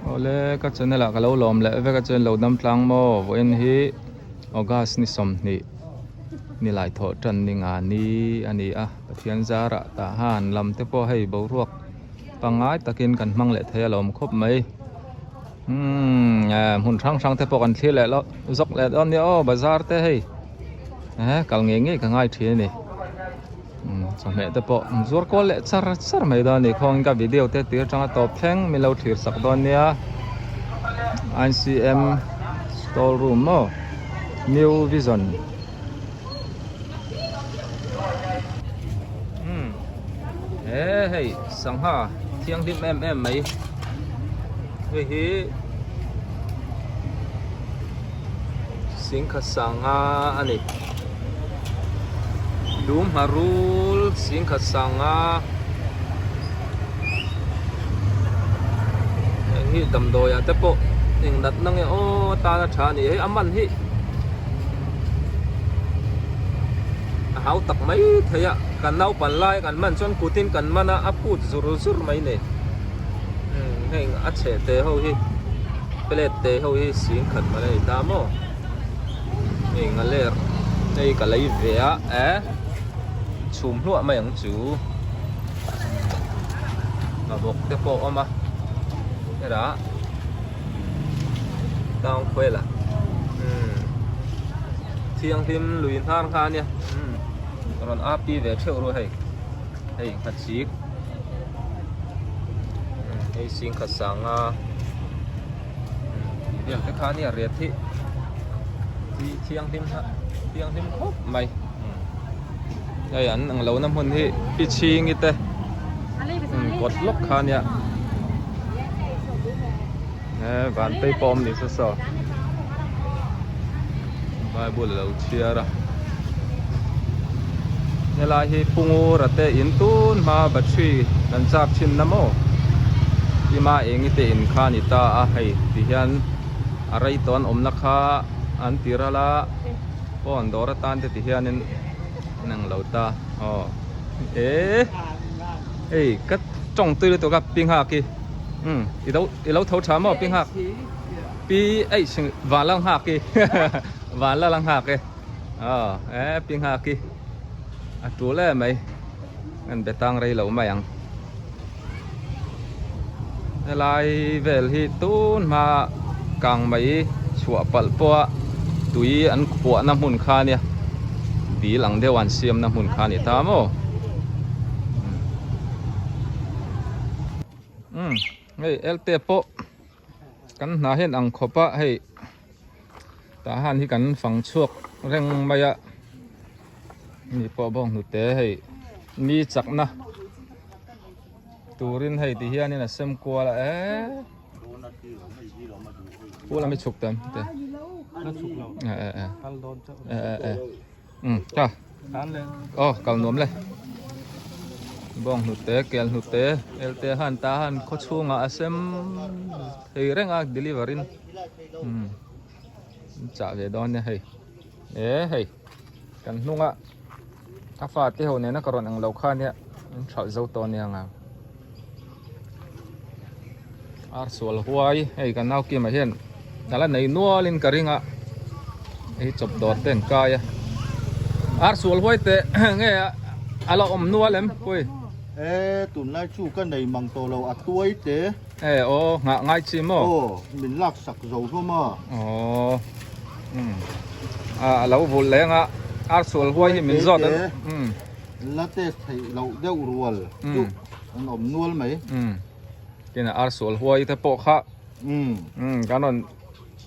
Awle ka channel ah ka lo lawm leh vek a chuan lo dam tlang maw vawiin hi August ni 20 ni lai thawh tan ni nga ni a ni a Pathian zarah tah han lam te pawh hei boruak pangngai takin kan hmang leh thei a lawm khawp mai umm hmun hrang hrang te pawh kan thlir leh loh zawk leh dawn nia aw bazar te hei eh kal ngei ngei ka ngai thin a ni. Chawhmeh te pawh an zuar kual leh char char mai dawn a ni khawngin ka video te tir atanga tawp thleng min lo thlir sak dawn nia I_C_M store room maw new vision umm he hei sangha thianghlim em em mai hei hi singkhat sangha a ni. Dum ngharul singkhat sanga heng hi damdawi ah te pawh eng natna nge aw atana tha a ni hei a man hi a hau tak mai thei a kan naupan lai kan man chuan kut in kan man a a phut zur zur mai ni heng a chhe te ho hi plate te ho hi singkhat man a ni ta maw. Hei nga ler hei ka lei ve a eh chhum hluah mai ang chu nghavawk te pawh a awm a hetah town khuaila umm thianghlim lui hnar kha ania umm rawn a pi ve theuh ru hei hei nghachik hei singkhat sanga. Tih vel te kha ania riat hi hi thianghlim kha thianghlim khawp mai hei an ang lo na hmun hi pi chhingi te kawt lawk kha ania he van phei pawh awm ni se saw bible a lo chhiar a helai hi pungura te in tun hma battery kan charge thin na maw tima eng te in kha a ni ta a hei ti hian a rei tawh an awmna kha an ti ral a phone dawr atan te ti hianin an ang lo ta aw eh hei ka tawng tui lutuk a pi nghak hi umm i lo tho tha maw pi nghak. Pi eih van la nghak i van la la nghak e aw e pi nghak i a tul em mai an be tang rei lo mai ang helai vel hi tun hma kang mai chhuah palh pawha tui an khuah na hmun kha ania dil ang deuh an siam na hmun kha a ni ta maw umm hei elte pawh. Kan hna hian ang khawp a hei tah han hi kan fang chhuak reng mai a ni pawh bawng hnute hei mi chakna turin hei ti hianin a sem kual a eee pu lam hi chhuk tam te e e e e e um ta aw kal nuam le bawng hnute kel hnute elte han ta han khaw chhungah a sem thei reng a deliver in um chah ve dawn nia hei e hei kan hnunga a fa te ho nena ka rawn ang lo kha nia an thalh zo tawh ania ang ar sual huai hei kan nau kima hian ala nei nual in ka ring a hei chawp dawr te an kai a ar sual huai te nge ala awm nual em pui e tunlai chu ka nei mang tawh lo a tuai te e aw nghah ngai chi maw aw min lak sak zo hlawm a aw um a lo vul leng a ar sual huai hi min zawt um La test theih loh deuh rual chu an awm nual mai. Umm tin a ar sual huai te pawh kha umm kan rawn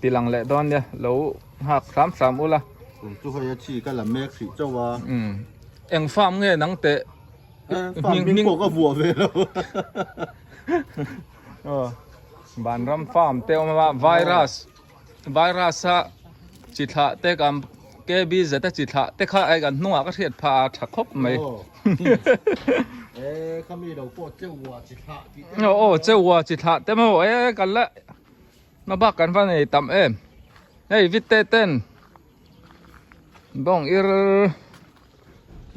ti lang leh dawn nia lo nghak hram hram ula. Tun chu hei a chi ka la mek hrih chauh a. Umm eng farm nge nang teh farm hming pawh ka vuah ve lo. Aw Vanram farm te awm a virus. Virus a chi thlah te kan KBZ a chi thlah te kha kan hnungah ka hriat phah a tha khawp mai. E khami lo pawh cheua chi thlah tih te. Aw cheua chi thlah te maw e kan la na bak kan va nei tam em. Hei vite ten bawng ir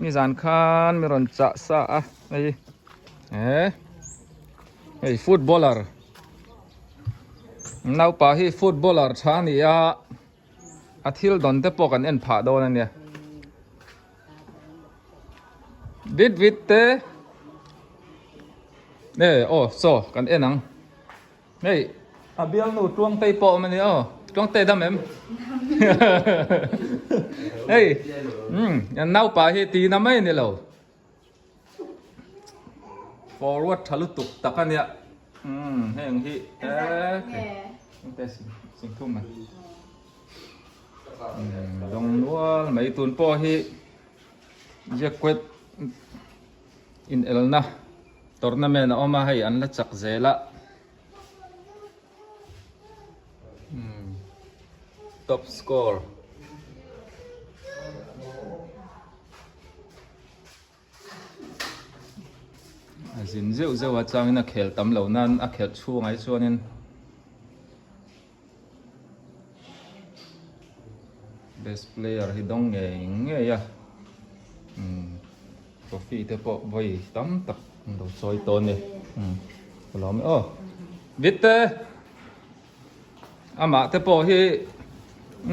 nizan khan mi rawn chah sa a hei e hei footballer. Naupa hi footballer tha a ni a, a thil dawn te pawh kan en phah dawn a nia. Vit vit te e aw saw kan en ang hei a bialnu Tluangtei pawh a awm a nia aw Tluangtei dam em hei umm naupa hi tina mai a ni lo. Forward tha lutuk tak a nia umm heng hi eee singthum a umm dawng nual mai tun pawh hi Jacket inelna tournament a awm a hei an la chak zel a umm top score. A zin zeuh zeuh a changin a khel tam lo nan a khelh chhungah hi chuanin best player hi dawng ngei ngei a umm trophy te pawh vawi tam tak an lo chawi tawh a ni umm ka lawm e aw Vite Amah te pawh hi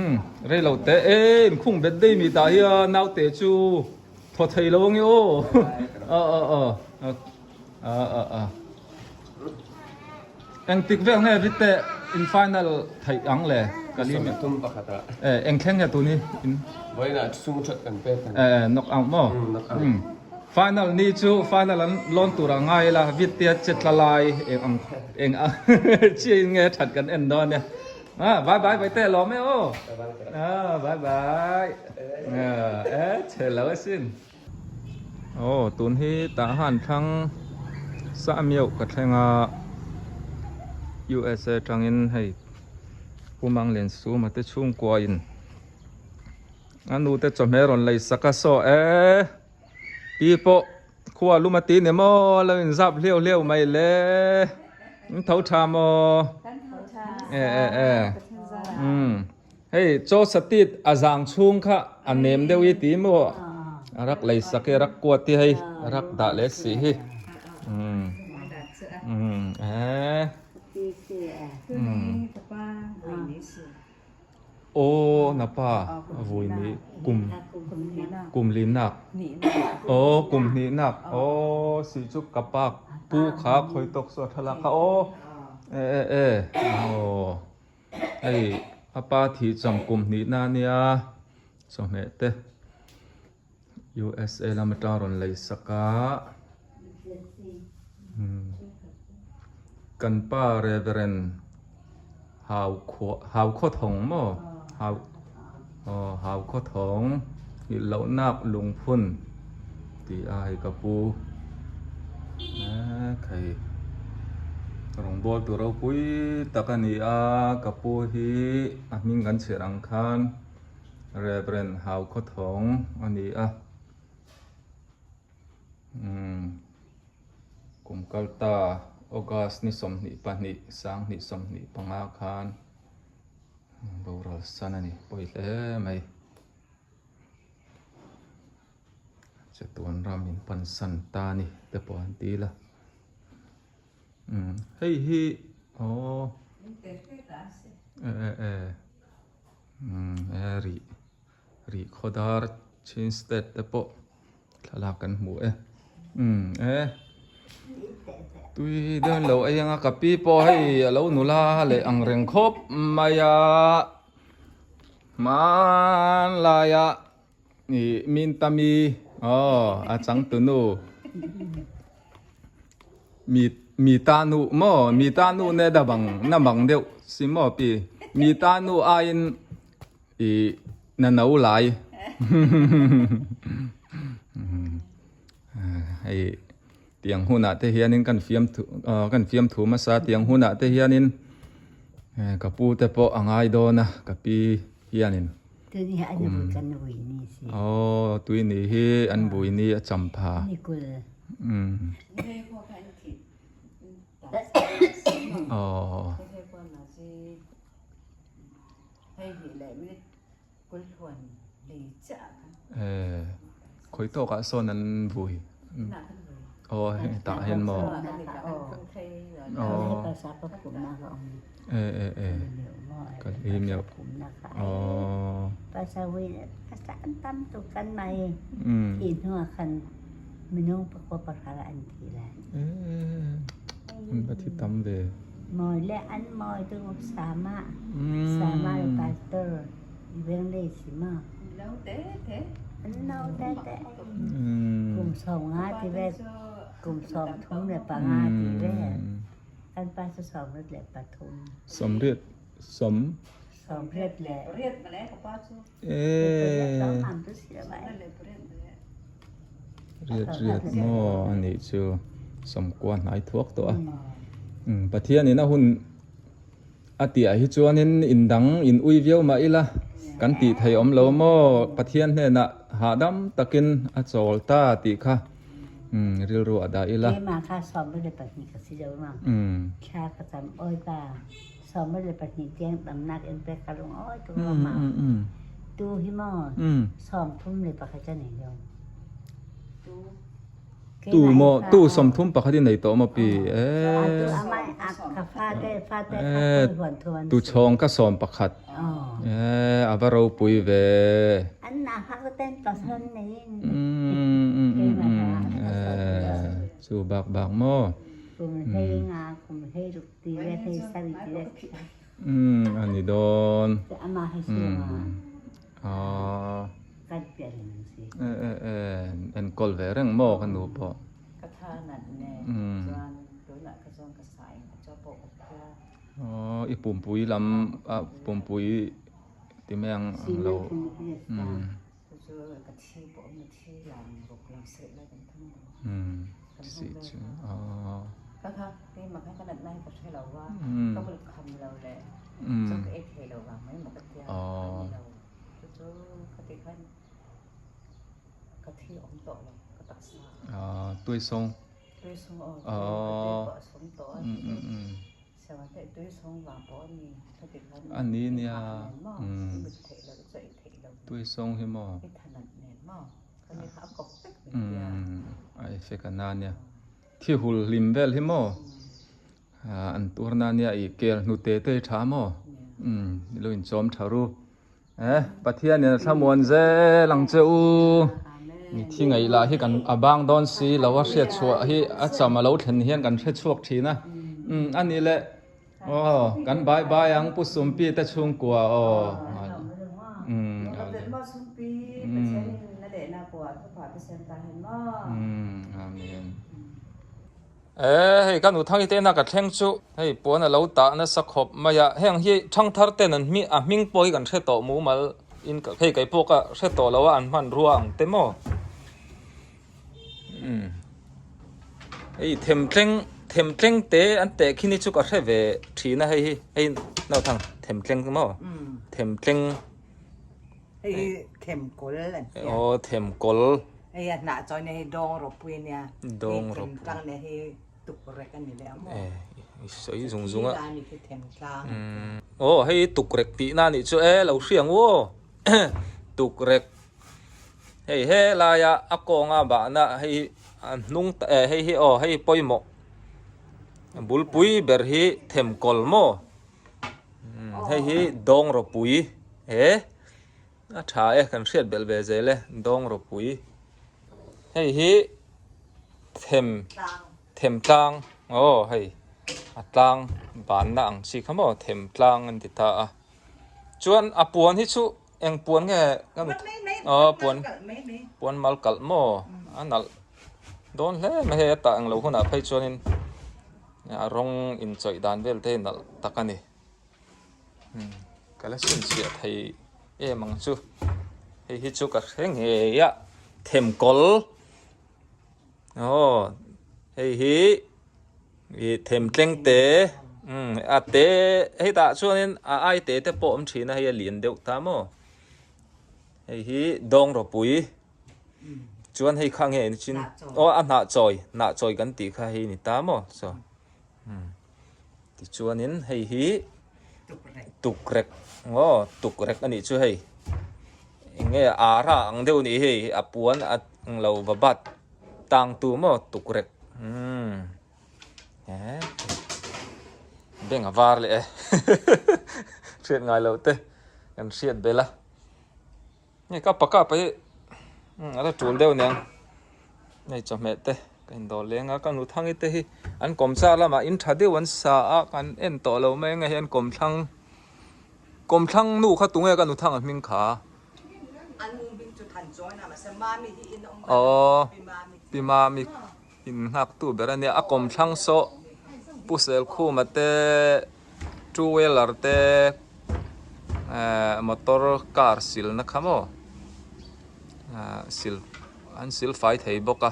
umm rei lo teh e inkhung bet daih mi tah hian naute chu thaw thei lo ange aw aw aw aw aw aw aw engtik vel nge rit teh in final theih ang le ka lim tum pakhat ah e eng thleng nge tun hi in vawiinah chung that kan pek e knock out maw Final ni chu final an lawn tur a ngai ila Vittia che tla lai eng ang eng ang chiah in nge that kan en dawn nia. Ah bye bye bye te lawm e aw. Ah bye bye. Eh che lo asin. Aw tun hi tah han thlang sa miau ka thleng a USA tangin hei Pu Mangliansuma te chhungkua in A nu te chawhmeh rawn lei sak a saw e pi pawh khua lum a ti ni maw a lo in zap hliau hliau mai le in tho tha maw e e e umm hei chaw satit a zang chhung kha a nem deuh i ti maw a rak lei sak i a rak kuat hi hei a rak dah leh si hi umm umm e umm. Aw napa vui ni kum kum linak aw kum hnihnak aw si chu ka pa pu kha khawi tawk saw thlalak kha aw e e e aw hei a pa thih cham kum hnihna ania chawhmeh te USA lam atang rawn lei sak a kan pa Reverend Hau khuah Hau Khawthawng maw Hau aw Hau Khawthawng nghilh loh nak lungphun tih a hei ka pu hei rawngbâwl tur ropui tak a ni a ka pu hi a hming kan chhiar ang khan. Rev. Hau Khawthawng a ni a, umm kum kalta August ni 22 sang hnih 25 khan boral san a ni pawi hle mai. Chatuan ram in pan san ta ni te pawh an ti la. Umm hei hi aw e e e. Umm he rih rih khawdar chin state te pawh thlalak kan hmu e umm e tui dawn lo ei anga ka pi pawh hei a lo nula leh ang reng khawp mai a hmanlaia ih min tami aw a changtunu mi mi ta nu maw mi ta nu ne da bang na bang deuh si maw pi mi ta nu aiin ih na no lai hei tiang hunah te hianin kan fiam thu kan fiam thu hmasa tiang hunah te hianin ka pu te pawh a ngai dawn a ka pi hianin. Aw tui ni hi an bui ni a cham pha. Umm. Aw. Eh khawi tawkah sawn an vui. Aw hei tah hian maw? Aw e e e ka hi meuh aw. E an va thi tam ve. Kum 50 ti ve kum 34 ti ve kan pa cu 73. Sawmriat sawm. Sawmriat le Ee. Riat riat maw anih chu sawmkua hnai thuak tawh a. Pathianin a hun A tihah hi chuanin indang in ui viau mah ila kan tih thei awm lo maw? Pathian hnenah hahdam takin a chawl ta tih kha rilru a dah ila. Keimah kha 22 ka si lo ma. Thla ka cam awi pa 22 tiang damnak in pek ka lung awi tuk lo ma. Tu hi maw 31 ka nei lo. Tu maw tu 31 i nei tawh maw pi ee tu chhawng ka 11 ee a va ropui ve chu bak bak maw a ni dawn Aww. Enkawl ve reng maw ka nu pawh. Aww i pumpui lam a pumpui ti mai ang ang lo. Si chu aww. Aww. Aww tuisawng. Aww. A ni nia tuisawng hi maw. A effect a na nia. Thi hul hlim vel hi maw. An tur na nia i kel hnute te hi tha maw ilo inchawm tha ru eh Pathian in a thlamuan zel ang che u mi thi ngaih lah hi kan a bang dawn si lo a hriat chhuah hi a cham a lo thlen hian kan hre chhuak thin a a nih leh aw kan bye bye ang Pu Sumpi te chhungkua aw Amen. E hei ka nu Thangi te ina ka thleng chu hei puan a lo tah nasa khawp mai a, heng hi thangthar ten an hming a hming pawh hi kan hre tawh mumal in hei kei pawh ka hre tawh lo a an hman rua ang te maw umm hei themtleng themtleng te an teh khi ni chu ka hre ve thin a hei hi hei Nauthang themtleng maw themtleng. Hei hi themkawl an tia. Aw themkawl. Hei a hnah chuan hei dawng ropui ania. Dawng ropui. Hei themtlang nia hei tukrek a ni leh a maw. Eh i sawi zung zung a. Khi lai ni khi themtlang. Aw hei tukrek tihna a nih chu e lo hriang u aw. Tukrek. Hei he laia a kawnga bahna hei a hnung eh hei hi aw hei pawimawh. Bulpui ber hi themkawl maw. Hei hi dawng ropui he a tha e kan hriat belh ve zel e dawng ropui hei hi them them tlang aw hei a tlang banna ang chi kha maw them tlang an ti ta a chuan a puan hi chu eng puan nge aw puan puan mal kalh maw a nalh dawn hle mai hei a tah englo hunah phei chuanin. A rawng inchawih dan vel te hi nalh tak a ni. Ka la chhinchhiah thei em ang chu. Hei hi chu ka hre ngei a, themkawl aw hei hi ih themtleng te a te hetah chuanin a ai te te pawh a awm thin a hei a lian deuh ta maw. Hei hi dawng ropui. Chuan hei kha nge ni chin aw a hnah chawi hnah chawi kan tih kha hei ni ta maw so tichuanin hei hi tukrek aw tukrek a nih chu hei eng nge ara ang deuh a nih hei a puan a englo va bat tang tu maw tukrek. Umm Bank a var leh e hriat ngai lo te kan hriat belh a hei ka paka pa hi a la tul deuh aniang hei chawhmeh te ka indawr leng a ka nu thangi te hi an kawm char lamah in tha deuh an sa a kan en tawh lo mai ang e hei an kawm thlang kawm thlang nu kha tunge ka nu thang a hming kha. Aw pi mami in nghak tu ber a nia a kawm thlang saw pu selkhuma te two wheeler te ehh motor car sil na kha maw ahh sil an sil fai thei bawk a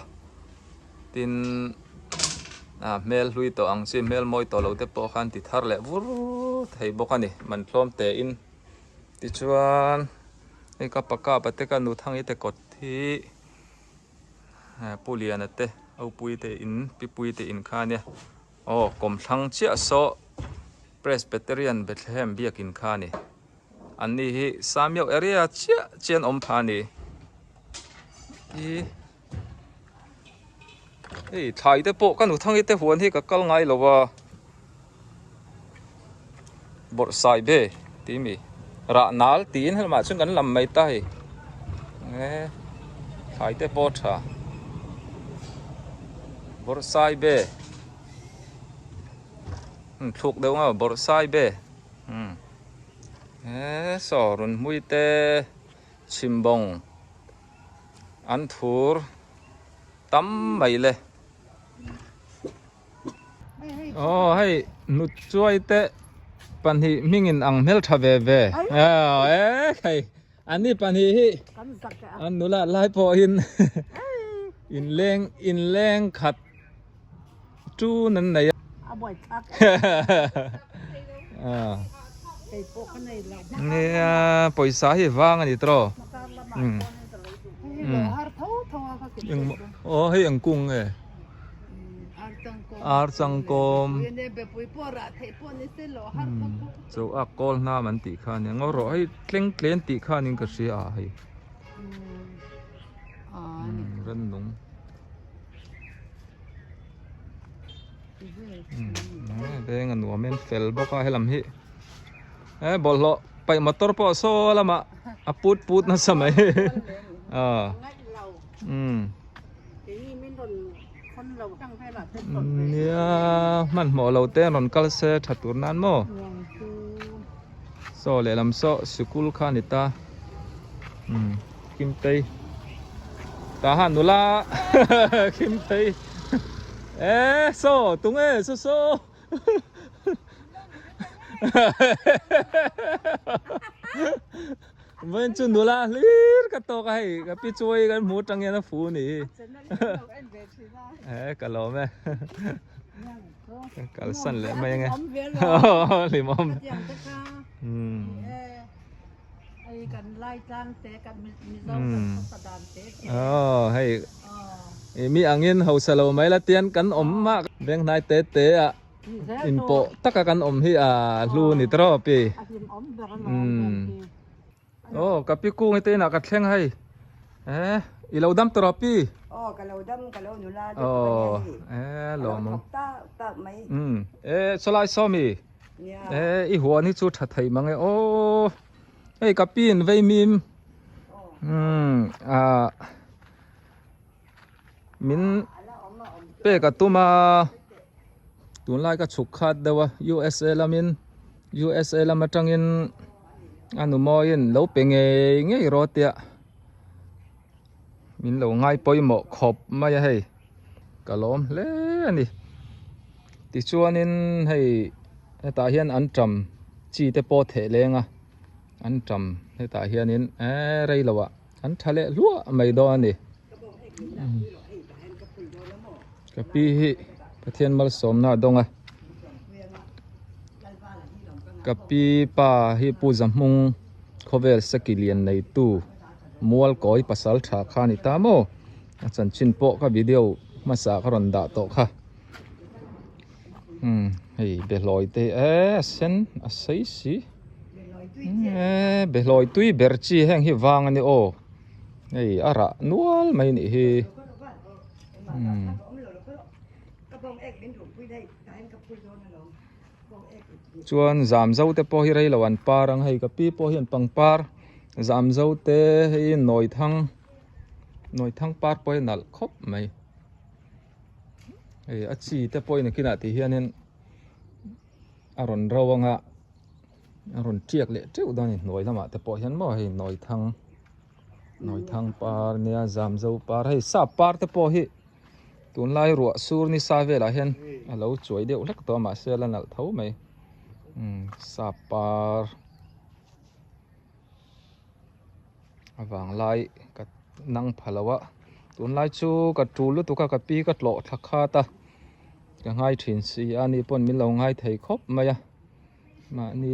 tin ah hmel hlui tawh ang chi hmel mawi tawh lo te pawh khan ti thar leh vur thei bawk a ni man tlawm te in. Tichuan hei ka paka pate ka nu thangi te kawt hi Pu Liana te Aupui te in Pi Pui te in kha ania aw kawmthlang chiah saw Presbyterian Bethlehem biakin kha a ni an ni hi Samiau area chiah chiah an awm phah a ni hi hei thlai te pawh ka nu thangi te huan hi ka kal ngai lo a. Bawrhsai be tih mi rah nal tiin helmah chuan kan lam mai ta hei e thlai te pawh a tha bawrhsai be thluk deuh ang a bawrhsai be umm e saw run hmui te chhimbawng an thur tam mai le. Aw hei nut chuai te pahnih hmingin ang hmeltha ve ve e hei an ni pahnih hi an nula lai pawhin inleng inleng khat tun an nei a nia pawisa hi vang a ni tawh aw hei ang kung nge. Ar changkawm chu a kawl hnam an tih kha a nia ngaw rawh hei tleng tlen tih kha niin ka hria a hei rannung veng a nuam em fel bawk a helam hi he bawlhhlawh paih motor pawh saw lamah a put put nasa mai a umm. Nia hmanhmawh lo te an rawn kal se tha tur nan maw saw lehlam saw sikul kha a ni ta umm Kimtei tah han nula Kimtei e saw tunge saw saw. Vawiin chu nula hlir ka tawk a hei ka pi chuai kan hmu atang hian a fu a ni hi he ka lawm e ka kalsan leh mai ange hlimawm aw hei mi angin hausa lo mai la tian kan awm mah veng hnai te te ah inpawh taka kan awm hi a hlu ni tawp a pi aw ka pi kung te inah ka thleng hei eh i lo dam tawh a pi aw ka lo dam ka lo nula deuh a nia hei eh lawm ka lo thawk tak tak mai eh sawlai sawmi Eh i huan hi chu tha thei mang e aw hei ka pi in vei mim umm ah min pek a tum a tunlai ka chhuk khat deuh a USA lamin USA lam atangin a nu mawiin lo pe ngei ngei rawh tia min lo ngai pawimawh khawp mai a hei. Ka lawm hle a ni. Tichuanin hei hetah hian an ṭam chi te pawh theh leng a, an ṭam hetah hianin eee rei lo ah an ṭha leh hluah mai dawn a ni. Ka pi hi Pathian malsawmna a dawng a, ka pi pa hi Pu Zahmung khawvel seki lian neitu Mualkawi pasal ṭha kha a ni ta maw? A chanchin pawh ka video hmasa ka rawn dah tawh kha umm hei behlawi te eh a sen a sei si eh behlawi tui ber chi heng hi vang a ni aw hei a rah nual mai a nih hi umm. Chuan zamzo te pawh hi rei lo an par ang hei ka pi pawh hian pangpar zamzo te hei nawi thang nawi thang par pawh hi a nalh khawp mai hei a chi te pawh hi nakinah ti hianin a rawn ro ang a a rawn tiak leh teuh dawn a ni hnuai lamah te pawh hian maw hei nawi thang nawi thang par nia zamzo par hei sap par te pawh hi. Tunlai ruah sur nisa velah hian a lo chuai deuh hlek tawh a mahse a la nalh tho mai umm sap par a vanglai ka nang pha lo a tunlai chu ka tul lutuk a ka pi ka tlawh thla khat a ka ngai thin si a ni pawn min lo ngai thei khawp mai a mahni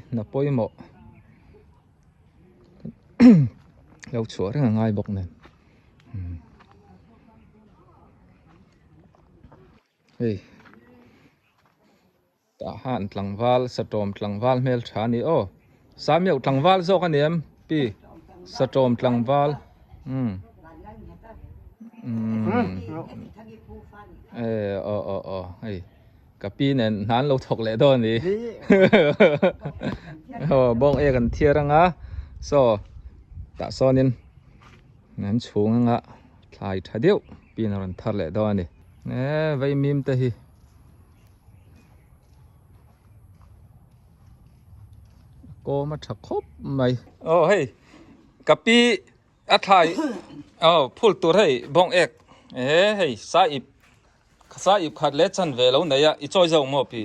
hna pawimawh lo chhuah reng a ngai bawk nen. Hei tah han tlangval satawm tlangval hmel tha a ni aw Samiau tlangval zawk a ni em pi satawm tlangval umm umm e aw aw aw hei ka pi nen hna an lo thawk leh dawn a ni aw bawng ek an thiar anga saw tah sawnin. An chhung anga thlai tha deuh pin a rawn thar leh dawn a ni. E vaimim te hi a kawm a tha khawp mai. Aw hei ka pi a thlai aw phul tur hei bawng ek e hei sa ip sa ip khat leh chan ve lo nei a i chawi zo maw pi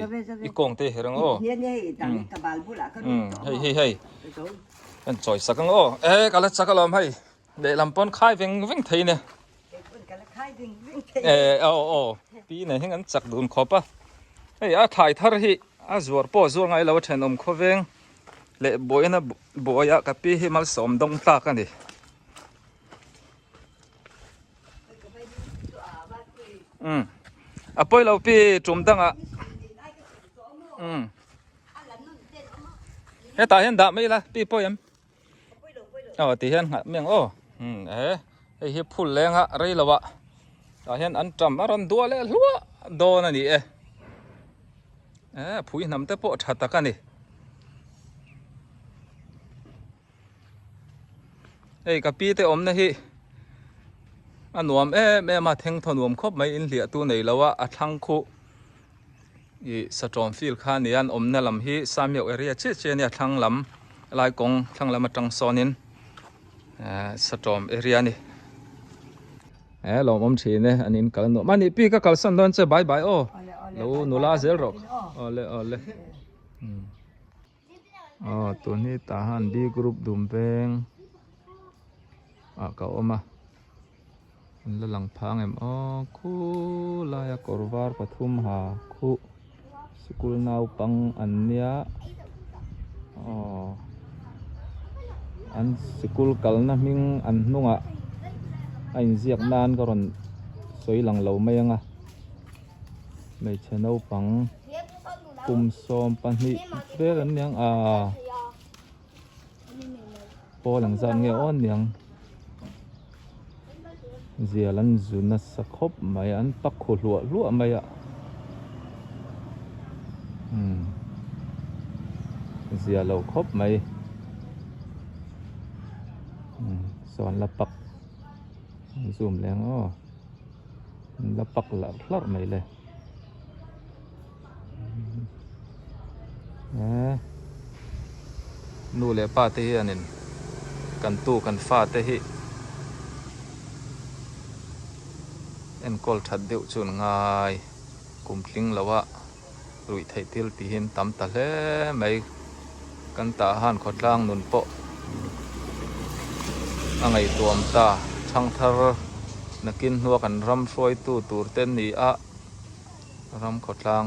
i kawng te hi reng aw hei hei hei kan chawi sak ang aw e ka la chak alawm hei lehlam pawn khai veng veng thei nia e aw aw pi nen hian kan chak dun khawp a hei a thlai thar hi a zuar pawh a zuar ngai lo a thenawm khawveng leh buaina buaia ka pi hi malsawm dawng tlak a ni. Um a pawi lo pi tum dangah um hetah hian dah mai ila pi pawi em aw ti hian nghah mai ang aw um e hei hi phul leng a rei lo ah tah hian an tam a rawn duah leh hluah dawn a ni e e phui hnam te pawh tha tak a ni. Hei ka pi te awmna hi a nuam em em a thengthaw nuam khawp mai in hliah tu nei lo a a thlang khuh ih satawm field kha a ni a an awmna lam hi Samiau area chiah chiah a nia thlang lam lai kawng thlang lam atang sawnin eh satawm area a ni. E lawmawm thin e an in kal nuam a ni pi ka kalsan dawn che bye bye aw lo nula zel rawh awle awle. Aw tun hi tah han B group dum veng ah ka awm a an la lang phang em aw khulai a kawr var pathum ha khuh sikul naupang an nia aw an sikul kalna hming an hnungah a inziak nan ka rawn sawi lang lo mai ang a hmeichhe naupang. Kum 12 vel an niang a pawl ang zat nge aw niang zial an zu nasa khawp mai an pak khu hluah hluah mai a umm zia lo khawp mai umm saw an la pak an zoom leh ang aw an la pak hlarh hlarh mai le. Nu leh pa te hianin kan tu kan fa te hi enkawl that deuh chu an ngai kum tling lo a ruih theih thil tih hi an tam ta hle mai kan tah han khawtlang nun pawh a ngaihtuam ta thangthar nakin hnua kan ram hruaitu tur te ni a. Ram khawtlang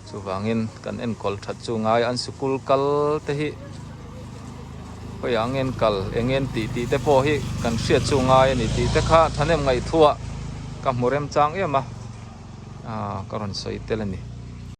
chuvangin kan enkawl that chu ngai an sikul kal te hi khawiah ang en kal eng en tih tih te pawh hi kan hriat chu ngai a ni tih te kha thahnem ngaihthuah ka hmu remchang em a ah ka rawn sawi tel a ni.